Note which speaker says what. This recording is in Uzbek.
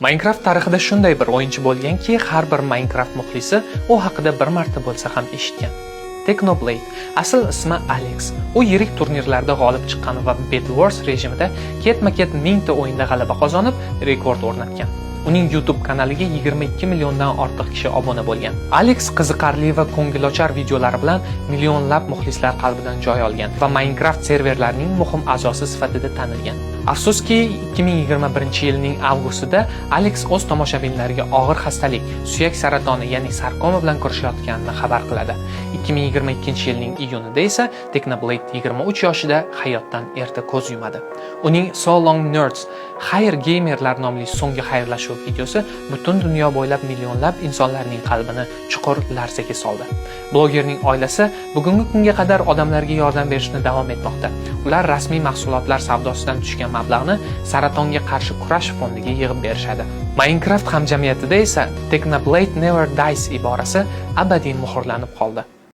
Speaker 1: Minecraft tarixida shunday bir o'yinchi bo'lganki, har bir Minecraft muxlisi u haqida bir marta bo'lsa ham eshitgan. Technoblade, asl ismi Alex. U yirik turnirlarda g'olib chiqqan va Bed Wars rejimida ketma-ket 1000 ta o'yinda g'alaba qozonib, rekord o'rnatgan. Uning YouTube kanaliga 22 milliondan ortiq kishi obuna bo'lgan. Alex qiziqarli va ko'ngilochar videolari bilan millionlab muxlislar qalbidan joy olgan va Minecraft serverlarining muhim a'zosi sifatida tanilgan. Afsuski, 2021-yilning avgustida Alex o'z tomoshabinlariga og'ir xastalik, suyak saratoni, ya'ni sarkoma bilan kurashayotganini xabar qiladi. 2022-yilning iyunida esa Technoblade 23 yoshida hayotdan erta ko'z yumadi. Uning "So Long Nerds", xayr geymerlar nomli so'nggi xayrlashuv videosi butun dunyo bo'ylab millionlab insonlarning qalbini chuqur larzaga soldi. Blogerning oilasi bugungi kunga qadar odamlarga yordam berishni davom etmoqda. Ular rasmiy mahsulotlar savdosidan tushgan mablag'ni saratonga qarshi kurash fondiga yig'ib berishadi. Minecraft hamjamiyatida esa "Technoblade never dies" iborasi abadiy muhrlanib qoldi.